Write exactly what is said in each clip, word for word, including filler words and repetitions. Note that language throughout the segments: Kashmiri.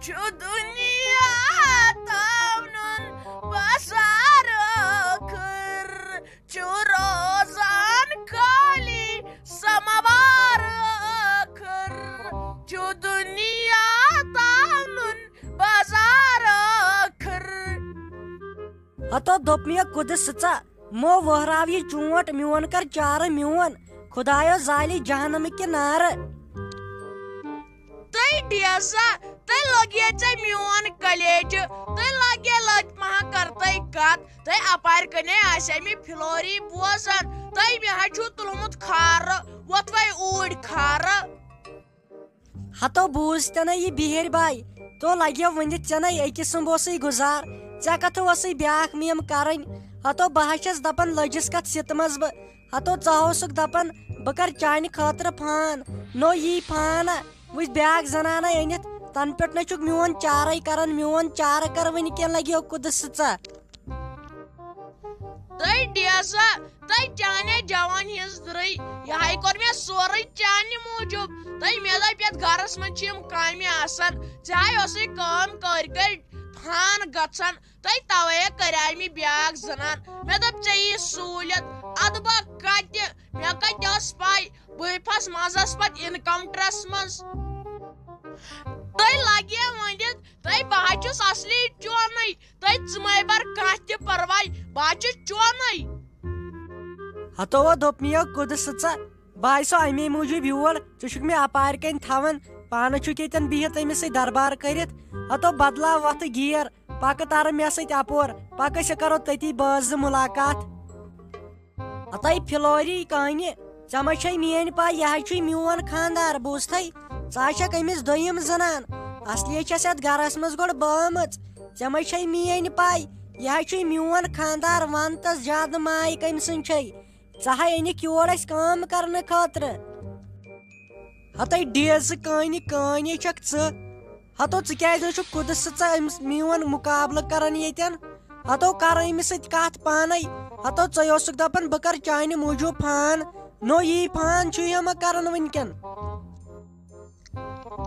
چھُ دُنیا تاونُن بازار ٲخٕر، چھُ روزان خٲلی سماوار ٲخٕر، چھُ دُنیا تاونُن بازار ٲخٕر۔ ہتو دوٚپ مےٚ، کُدٕ سٕژا، مو وہراو یہِ چونٹ میون، کر چارٕ میون، خدایو زالہِ جہنمہٕ کہِ نارٕ۔ تُہۍ ڈیزا، تُہۍ لٲگِو ژےٚ میون کلیجہِ، تُہۍ لٲگِو لٲگۍ پہن کر تُہۍ کتھ، تُہۍ اپارِ کنے آسہِ مےٚ فلوری بوزان، تُہۍ مےٚ حظ چھُو تُلمُت کھارٕ، وۄتھوے اوٗرۍ کھارٕ۔ ہتو بوٗز تہِ نہ یہِ بِہِرۍ باے، تو لگیو ؤنِتھ ژےٚ نَے أکِس سُنٛد اوسُے گُزار، ژےٚ کتھٕ اوسُے بیٛاکھ میم کرٕنۍ۔ ہتو بہٕ ہا چھَس دپان لٔجِس کتھ سِتہٕ منٛز بہٕ، ہتو ژٕ ہا اوسُکھ دپان بہٕ کرٕ چانہِ خٲطرٕ فان، نو یی فان ہا، وٕچھ بیٛاکھ زنانہ أنِتھ، تنہٕ پٮ۪ٹھ نہ چھُکھ میون چارے کران، میون چارٕ کر وٕنہِ کینٛہہ لگیو کُدٕ سٕژا۔ تُہۍ ڈیزا، تُہۍ چانے جوان ہٕنٛز درٕے، یہِ ہاے کوٚر مےٚ سورُے چانہِ موٗجوٗب۔ تُہۍ مےٚ دوٚپ یَتھ گرس منٛز چھِ یِم کامہِ آسان، ژےٚ ہاے اوسُے کٲم کٲرۍ کٲرۍ فان گژھان، تُہۍ توے کریاے مےٚ بیٛاکھ زنان۔ مےٚ دوٚپ ژےٚ یی سہوٗلیت، ادٕ بہٕ کتہِ، مےٚ کتہِ ٲس پاے، بہٕ پھس منٛزس پتہٕ انکاونٹرس منٛز۔ تُہۍ لگیو ؤنِتھ، تُہۍ بہٕ ہا چھُس اصلی چونٕے، تُہۍ ژٕ مَے بَر کانٛہہ تہِ پرواے، بہٕ ہا چھُس چونٕے۔ ہتو وۄنۍ دوٚپ مےٚ یو کُدٕ سٕژا، بہٕ آیہِ سو اَمے موٗجوٗب یور، ژٕ چھُکھ مےٚ اپارِ کَنۍ تھاوان، پانہٕ چھُکھ ییٚتٮ۪ن بِہِتھ أمِس سۭتۍ دربار کٔرِتھ۔ ہتو بدلاو وَتھٕ گیر، پکہٕ ترٕ مےٚ سۭتۍ اپور، پکہٕ أسۍ کرو تٔتی بٲژ زٕ مُلاقات۔ ہتاے فلوری کانہِ، ژےٚ ما چھے میٲنۍ پاے، یہِ ہا چھُے میون خاندار، بوٗزتھے؟ ژٕ ہا چھکھ أمِس دوٚیِم زنان، اصلی چھس یتھ گرس منٛز گۄڈٕ بٲمٕژ۔ ژےٚ ما چھے میٲنۍ پاے، یہِ ہا چھُے میون خاندار، ون تس زیادٕ ماے کٔمۍ سٕنٛز چھے؟ ژٕ ہا أنِکھ یور اسہِ کٲم کرنہٕ خٲطرٕ۔ ہتاے ڈیزٕ کانہِ، کانہِ چھکھ ژٕ۔ ہتو ژٕ کیازِ نہ چھُکھ قدس سٕژا أمِس میون مُقابلہٕ کران ییٚتٮ۪ن؟ ہتو کر أمِس سۭتۍ کتھ پانے۔ ہتو ژے اوسُکھ دپان بہٕ کرٕ چانہِ موٗجوٗب فان۔ نو یی فان چھُ یہِ مہ کران وٕنکٮ۪ن۔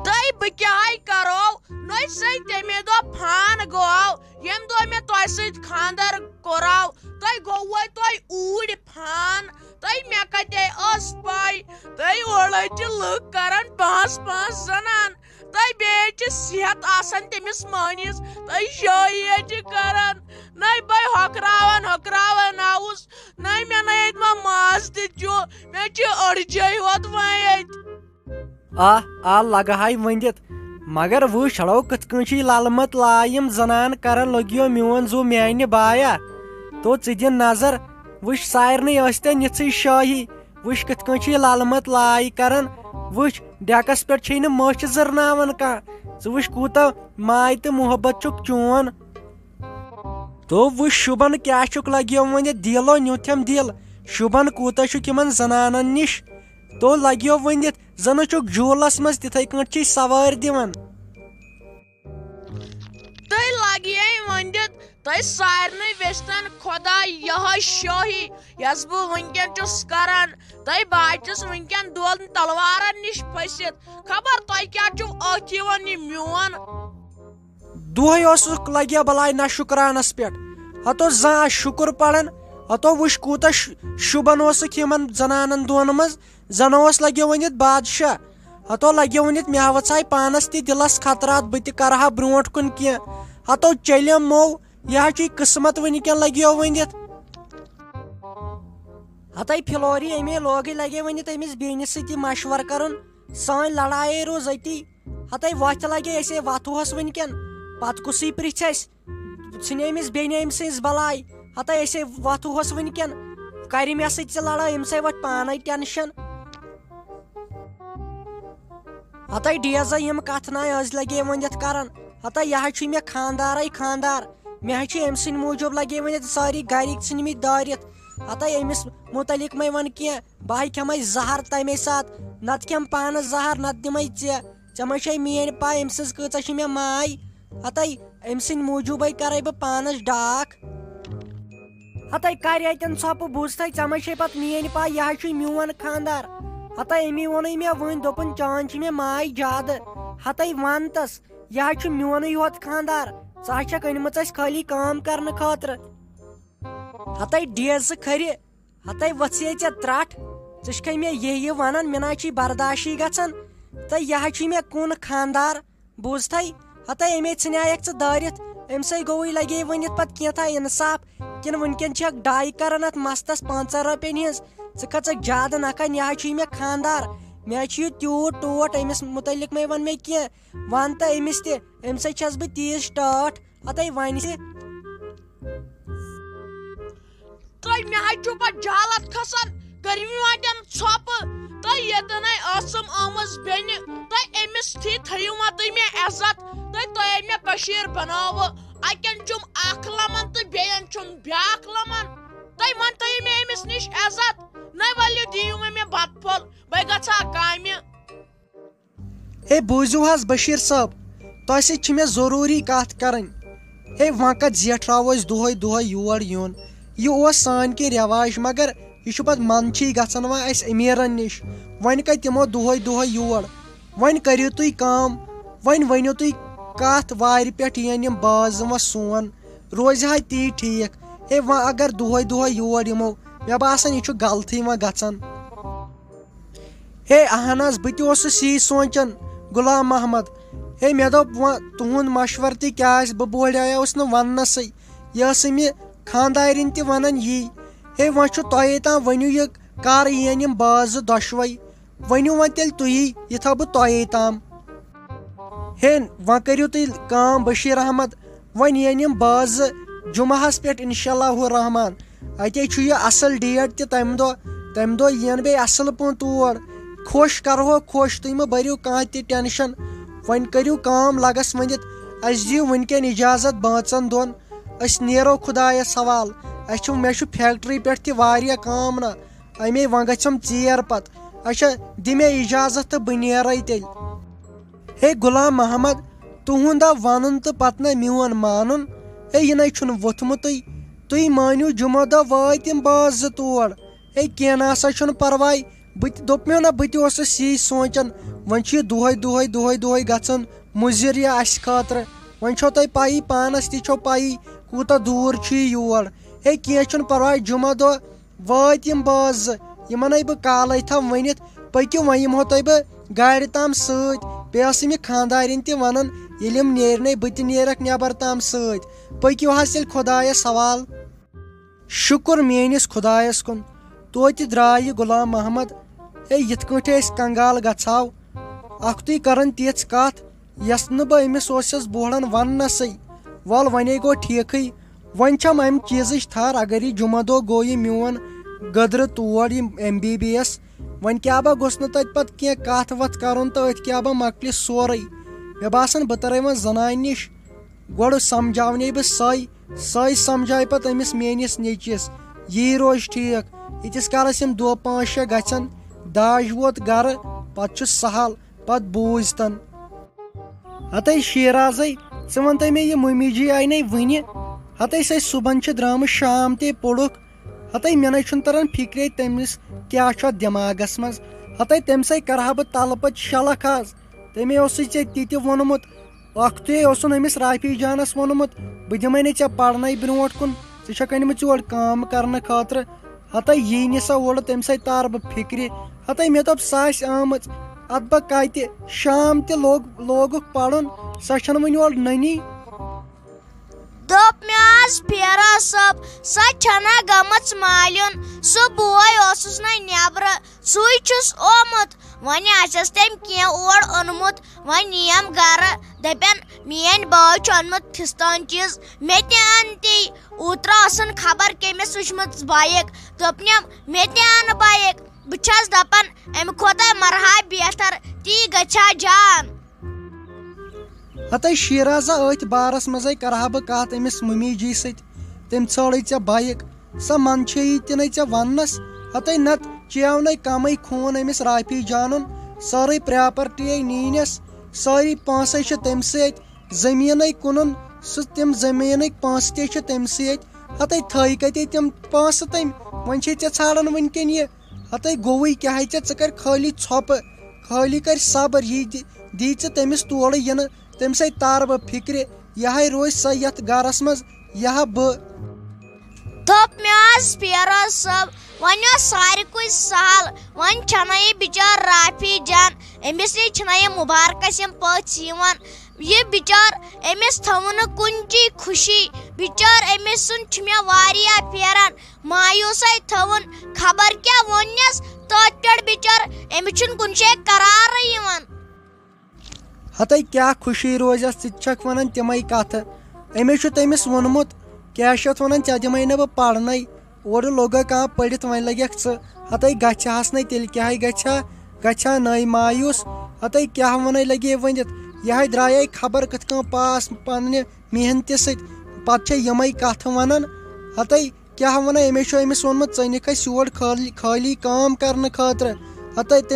تۄہہِ بہٕ کیٛاہ کرو؟ نۄے سۭتۍ تَمے دۄہ فان گوٚو، ییٚمہِ دۄہ مےٚ تۄہہِ سۭتۍ خانٛدر کوٚرو۔ تۄہہِ گوٚووَے تۄہہِ اوٗرۍ فان۔ تۄہہِ مےٚ کَتے ٲس پَے؟ تۄہہِ اورَے چھِ لُکھ کران پانٛژھ پانٛژھ زنان۔ تۄہہِ بیٚیہِ چھِ صحت آسان تٔمِس مٲنِس۔ تۄہہِ شٲہی چھِ کران۔ نَے بَے ہۄکھراوان ہۄکھراوان آوُس۔ نَے مےٚ نَے ییٚتہِ ما ماز تہِ چھُ۔ مےٚ چھِ أڑجے ہوت وۄنۍ ییٚتہِ۔ آ، آ، لگہٕ ہاے ؤنِتھ۔ مگر وٕچھ ہڑو کِتھ کٔنۍ چھِ یہِ للمت لا یِم زنان کران لوٚگیو میون زُو میانہِ بایا۔ تو ژٕ دِ نظر، وٕچھ سارنٕے ٲسۍ تَے نِژھٕے شٲہی۔ وٕچھ کِتھ کٔنۍ چھِ یہِ للمت لا یہِ کران۔ وٕچھ ڈیکس پٮ۪ٹھ چھے نہٕ مٔچھ زٕرناوان کانٛہہ۔ ژٕ وٕچھ کوٗتاہ ماے تہٕ محبت چھُکھ چون۔ تو وٕچھ شُبن کیٛاہ چھُکھ لگیو ؤنِتھ، دیٖلو نیوٗتھٮ۪م دِل۔ شُبن کوٗتاہ چھُکھ یِمن زنانن نِش۔ تو لگیو ؤنِتھ زنہٕ چھُکھ جوٗلس منٛز تِتھے کٲٹھۍ چھے سوٲرۍ دِوان۔ تُہۍ لگیے ؤنِتھ، تۄہہِ سارنٕے ویژھن خۄداے یِہوٚے شٲہی، یۄس بہٕ وٕنکٮ۪ن چھُس کران۔ تۄہہِ بہٕ چھُس وٕنکٮ۪ن دۄن تلوارن نِش پھٔسِتھ۔ خبر تۄہہِ کیٛاہ چھُو أتھۍ یِوان یہِ میون؟ دۄہے اوسُکھ لگیا بلاے نہ شُکرانس پٮ۪ٹھ۔ ہتو زانٛہہ شُکُر پران، ہتو وٕچھ کوٗتاہ شُ-، شُبان اوسُکھ یِمن زنانن دۄن منٛز، زن اوس لگیو ؤنِتھ بادشاہ۔ ہتو لگیو ؤنِتھ مےٚ وژھاے پانس تہِ دِلس خطرات، بہٕ تہِ کرٕ ہا برونٛٹھ کُن کینٛہہ۔ ہتو چلیم مو، یہِ ہا چھُے قسمت وٕنکٮ۪ن لگیو ؤنِتھ۔ ہتے فلوری اَمے لوگٕے لگے ؤنِتھ أمِس بیٚنہِ سۭتۍ یہِ مشورٕ کرُن، سٲنۍ لڑایے روٗز أتی۔ ہتے وۄتھِ لگے أسے وۄتھوہس وٕنکٮ۪ن، پتہٕ کُسٕے پرژھِ اَسہِ؟ ژھٕنہِ أمِس بیٚنہِ أمۍ سٕنٛز بلاے۔ ہتے أسے وۄتھوہس وٕنکٮ۪ن، کرِ مےٚ سۭتۍ ژےٚ لڑٲے، أمِسے وۄتھِ پانے ٹینشن۔ ہتے ڈیزے یِم کتھٕ ناے أزۍ لگے ؤنِتھ کران۔ ہتے یہِ ہا چھُے مےٚ خاندارے خاندار، مےٚ ہا چھُ أمۍ سٕنٛدِ موٗجوٗب لگے ؤنِتھ سٲری گرِکۍ ژھٕنمٕتۍ دٲرِتھ۔ ہتے أمِس مُتعلق مے ون کینٛہہ، بہٕ ہا کھٮ۪مے زہر تمے ساتہٕ، نتہٕ کھٮ۪م پانس زہر، نتہٕ دِمے ژےٚ۔ ژےٚ ما چھے میٲنۍ پاے أمۍ سٕنٛز کۭژاہ چھِ مےٚ ماے؟ ہتے أمۍ سٕنٛدِ موٗجوٗبے کرے بہٕ پانس ڈاکھ۔ ہتے کرِ اتٮ۪ن ژھۄپہٕ، بوٗزتھے، ژےٚ ما چھے پتہٕ میٲنۍ پاے، یہِ ہا چھُے میون خاندار۔ ہتے أمی ووٚنُے مےٚ وٕنۍ، دوٚپُن چٲنۍ چھِ مےٚ ماے زیادٕ۔ ہتے وَن تس، یہِ ہا چھُ میونُے یوت خاندار۔ ژٕ ہا چھکھ أنمٕژ اَسہِ خٲلی کٲم کرنہٕ خٲطرٕ۔ ہتے ڈیزٕ کھرِ، ہتے ؤژھے ژےٚ ترٛٹھ۔ ژٕ چھکھے مےٚ یہِ یہِ ونان، مےٚ نہ چھُے برداشی گژھان۔ تہٕ یہِ ہا چھُے مےٚ کُن خاندار، بوٗزتھے؟ ہتے أمے ژھٕنیایکھ ژٕ دٲرِتھ، أمۍ سٕے گوٚوٕے لگے ؤنِتھ پتہٕ کینٛژھا انصاف۔ کِنہٕ وٕنکٮ۪ن چھکھ ڈاے کران اتھ مستس پانٛژن رۄپین ہٕنٛز؟ ژٕ کھژکھ زیادٕ نکھن، یہِ ہا چھُے مےٚ خاندار۔ مےٚ ہا چھُ یہِ تیوٗت ٹوٹھ، أمِس مُتعلق مے وَن مےٚ کینٛہہ۔ وَن تہٕ أمِس تہِ، أمِس سۭتۍ چھَس بہٕ تیٖژ ٹٲٹھ۔ ہتے وَنہِ تہِ۔ تہٕ مےٚ حظ چھُ پَتہٕ جالت کھسان، گرمی واتٮ۪ن ژھۄپہٕ۔ تہٕ ییٚتٮ۪ن ٲسٕم آمٕژ بیٚنہِ، تہٕ أمِس تھی تھٲیِو وۄنۍ تُہۍ مےٚ عزت۔ تہٕ تۄہہِ مےٚ کٔشیٖر بنٲوٕ، اَتٮ۪ن چھُم اکھ لمن تہٕ بیٚین چھُم بیٛاکھ لمن۔ تُہۍ وۄنۍ تھٲیِو مےٚ أمِس نِش عزت۔ نَے ؤلِو دِیِو وۄنۍ مےٚ بتہٕ پھوٚل، بہٕ گژھٕ ہا کامہِ۔ ہے، بوٗزِو حظ بشیٖر صٲب، تۄہہِ سۭتۍ چھِ مےٚ ضروٗری کتھ کرٕنۍ۔ ہے، وۄنۍ کتھ زیٹھراوو أسۍ دۄہے دۄہے یور یُن؟ یہِ اوس سانہِ کِنۍ رٮ۪واج، مگر یہِ چھُ پتہٕ منٛدچھٕے گژھان وۄنۍ اسہِ امیٖرن نِش۔ وۄنۍ کتہِ یِمو دۄہے دۄہے یور؟ وۄنۍ کٔرِو تُہۍ کٲم، وۄنۍ ؤنِو تُہۍ کتھ وارِ پٮ۪ٹھ یِن یِم باز وۄنۍ سون، روزِ ہا تی ٹھیٖک۔ ہے، وۄنۍ اگر دۄہے دۄہے یور یِمو، مےٚ باسان یہِ چھُ غلطٕے وۄنۍ گژھان۔ ہے اہن حظ، بہٕ تہِ اوسُس یی سونٛچان، غلام محمد۔ ہے مےٚ دوٚپ وۄنۍ تُہُنٛد مشورٕ تہِ کیٛاہ آسہِ، بہٕ بوڈیوس نہٕ وننسٕے۔ یہِ ٲسٕم یہِ خانٛدارِنۍ تہِ ونان یی۔ ہے وۄنۍ چھُ تۄہے تام، ؤنِو یہِ کر یِن یِم باز زٕ دۄشوے؟ ؤنِو وۄنۍ تیٚلہِ تُہی، یہِ تھاو بہٕ تۄہے تام۔ ہے وۄنۍ کٔرِو تُہۍ کٲم بشیٖر احمد، وۄنۍ یِن یِم باز زٕ جمعہس پٮ۪ٹھ انشاء اللہ الرحمن۔ اتے چھُ یہِ اصل ڈیٹ تہِ تمہِ دۄہ، تمہِ دۄہ یِن بیٚیہِ اصل پٲٹھۍ تور۔ خۄش کرہوکھ خۄش، تُہۍ مہٕ بٔرِو کانٛہہ تہِ ٹینشن۔ وۄنۍ کٔرِو کٲم لگس ؤنِتھ، اسہِ دِیِو وٕنکٮ۪ن اجازت بانٛژن دۄن، أسۍ نیرو خدایس حوال۔ اسہِ چھُ، مےٚ چھُ فیکٹری پٮ۪ٹھ تہِ واریاہ کٲم نہ، امے وۄنۍ گژھٮ۪م ژیر پتہٕ۔ اچھا، دِ مےٚ اجازت تہٕ بہٕ نیرے تیٚلہِ۔ ہے غلام محمد، تُہُنٛد ہا ونُن تہٕ پتہٕ نہ میون مانُن۔ ہے، یہِ نے چھُنہٕ ووٚتھمُتٕے۔ تُہۍ مٲنِو، جمعہ دۄہ وٲتۍ یِم باز زٕ تور۔ ہے، کینٛہہ نہ سا چھُنہٕ پرواے۔ بہٕ تہِ دوٚپ مےٚ نہ، بہٕ تہِ اوسُس یی سونٛچان۔ وۄنۍ چھُ یہِ دۄہے دۄہے، دۄہے دۄہے گژھان مُضِر یہِ اسہِ خٲطرٕ۔ وۄنۍ چھو تۄہہِ پَیی، پانس تہِ چھو پَیی، کوٗتاہ دوٗر چھُ یہِ یور۔ ہے، کینٛہہ چھُنہٕ پرواے، جمعہ دۄہ وٲتۍ یِم باز زٕ، یِمن ہے بہٕ کالے تھاو ؤنِتھ۔ پٔکِو، وۄنۍ یِمہو تۄہہِ بہٕ گاڑِ تام سۭتۍ۔ بیٚیہِ ٲسٕم یہِ خانٛدارِنۍ تہِ ونان، ییٚلہِ یِم نیرنَے، بہٕ تہِ نیرکھ نٮ۪بر تام سۭتۍ۔ پٔکِو حظ تیٚلہِ خۄدایس حوال۔ شُکُر میٲنِس خۄدایس کُن، توتہِ درٛاو یہِ غلام محمد۔ ہے، یِتھ کٲٹھۍ أسۍ کنگال گژھاو، اکھتُے کران تِژھ کتھ، یۄس نہٕ بہٕ أمِس اوسُس بوڑان وننسٕے۔ ول، وۄنے گوٚو ٹھیکھٕے۔ وۄنۍ چھم امہِ چیٖزٕچ تھر، اگر یہِ جمعہ دۄہ گوٚو یہِ میون گٔدرٕ تور، یہِ ایم بی بی ایس، وۄنۍ کیٛاہ با گوٚژھ نہٕ تتہِ پتہٕ کینٛہہ کتھ وتھ کرُن تہٕ أتھۍ کیٛاہ با مۄکلہِ سورُے۔ مےٚ باسان، بہٕ ترے وۄنۍ زنانہِ نِش، گۄڈٕ سمجھاونے بہٕ سۄے، سۄے سمجھایہِ پتہٕ أمِس میٲنِس نیٚچوِس۔ یی روزِ ٹھیٖک۔ ییٖتِس کالس یِم دۄہ پانٛژھ شےٚ گژھن، داج ووت گرٕ، پتہٕ چھُ سہل، پتہٕ بوٗزتن۔ ہتے شیرازے، ژٕ وَن تہٕ مےٚ، یہِ مٔمی جی آیہِ نے وٕنہِ؟ ہتے سۄ صُبحن چھِ درٛامٕژ، شام تہِ پوٚرُکھ۔ ہتے مےٚ نے چھُنہٕ تران فِکرے تٔمِس کیٛاہ چھُ اَتھ دٮ۪ماغس منٛز۔ ہتے تٔمۍ سٕے کرٕ ہا بہٕ تلہٕ پتہٕ شلکھ آز۔ تٔمۍ اوسُے ژےٚ تہِ تہِ ووٚنمُت، اکھتُے اوسُن أمِس رافی جانس ووٚنمُت، بہٕ دِمے نہٕ ژےٚ پرنَے برونٛٹھ کُن، ژٕ چھکھ أنمٕژ یور کٲم کرنہٕ خٲطرٕ۔ ہتے یی نہٕ سۄ اورٕ، تٔمۍ سٕے تارٕ بہٕ فِکرِ۔ ہتے مےٚ دوٚپ، سۄ آسہِ آمٕژ، اتھ بہٕ کتہِ؟ شام تہِ لوگ، لوگُکھ پرُن، سۄ چھنہٕ وُنہِ اورٕ نٔنی۔ دوٚپ مےٚ آز فیروز صٲب، سۄ چھنہ گٔمٕژ مالیُن، سُہ بوے اوسُس نہ نیبرٕ، سُے چھُس آمُت۔ وۄنۍ آسٮ۪س تٔمۍ کینٛہہ اور اوٚنمُت، وۄنۍ یِیم گرٕ، دپن، میٲنۍ بٲے چھُ اوٚنمُت فستٲنۍ چیٖز، مےٚ تہِ ان تی۔ اوترٕ ٲسٕن خبر کٔمِس وٕچھمٕژ بایک، دوٚپنم، مےٚ تہِ ان بایک۔ بہٕ چھس دپان، امہِ کھۄتہٕ مرہا بہتر، تی گژھِ ہا جان۔ ہتے شیرازا، أتھۍ بارس منٛزے کرہا بہٕ کتھ أمِس ممی جی سۭتۍ۔ تٔمۍ ژھٲنٛڈٕے ژےٚ بایک، سۄ منٛدچھے تہِ نَے ژےٚ وننس۔ ہتے نتہٕ چیو نے کمے خوٗن أمِس رافی جانُن، سٲرٕے پراپرٹی نیٖنس، سٲری پونٛسے چھِ تٔمۍ سۭتۍ، زٔمیٖنے کٕنُن، سُہ تِم زٔمیٖنٕکۍ پونٛسہٕ تہِ چھِ تٔمۍ سۭتۍ۔ ہتے تھٲے کتے تِم پونٛسہٕ تٔمۍ؟ وۄنۍ چھے ژےٚ ژھانٛڈان وٕنکٮ۪ن یہِ۔ ہتے گوٚوُے کیٛاہ ہے ژےٚ، ژٕ کر خٲلی ژھۄپہٕ، خٲلی کر صبر، یی دِ-، دی ژٕ تٔمِس تورٕ یِنہٕ، تٔمۍ سٕے تارٕ بہٕ فِکرِ، یِہے روزِ سۄ یَتھ گَرَس منٛز، یِہا بہٕ۔ دوٚپ مےٚ آز فیروز صٲب، وۄنۍ اوس ساروی کُے سہل، وۄنۍ چھَنہ یہِ بِچٲر رافی جان، أمِس نِش چھِنہ یہِ مُبارکَس یِم پٔژھۍ یِوان۔ یہِ بِچٲر، أمِس تھٲوٕن نہٕ کُنچی خوشی، بِچٲر أمِس سُنٛد چھُ مےٚ واریاہ پھیران، مایوٗسَے تھٲوٕن، خبر کیٛاہ ووٚننَس تٔتھۍ پٮ۪ٹھ بِچٲر، أمِس چھُنہٕ کُنہِ جایہِ قرارٕے یِوان۔ ہتے کیٛاہ خوشی روزٮ۪س، ژٕ تہِ چھکھ ونان تِمے کتھٕ۔ أمِس چھُ تٔمِس ووٚنمُت، کیٛاہ چھِ اتھ ونان، ژےٚ دِمے نہٕ بہٕ پرنَے۔ اورٕ لوٚگا کانٛہہ پٔرِتھ، وۄنۍ لگٮ۪کھ ژٕ۔ ہتے گژھِ ہس نے، تیٚلہِ کیٛاہ گژھِ ہا؟ گژھِ ہا نٔے مایوس۔ ہتے کیٛاہ ونے لگے ؤنِتھ؟ یہے درٛایے خبر کِتھ کٔنۍ پاس پننہِ محنتہِ سۭتۍ۔ پتہٕ چھےٚ یِمے کتھٕ ونان۔ ہتے کیٛاہ ونے، أمِس چھُ أمِس ووٚنمُت، ژٕ نِکھ اَسہِ یور خٲلی، خٲلی کٲم کرنہٕ خٲطرٕ۔ ہتے تٔمۍ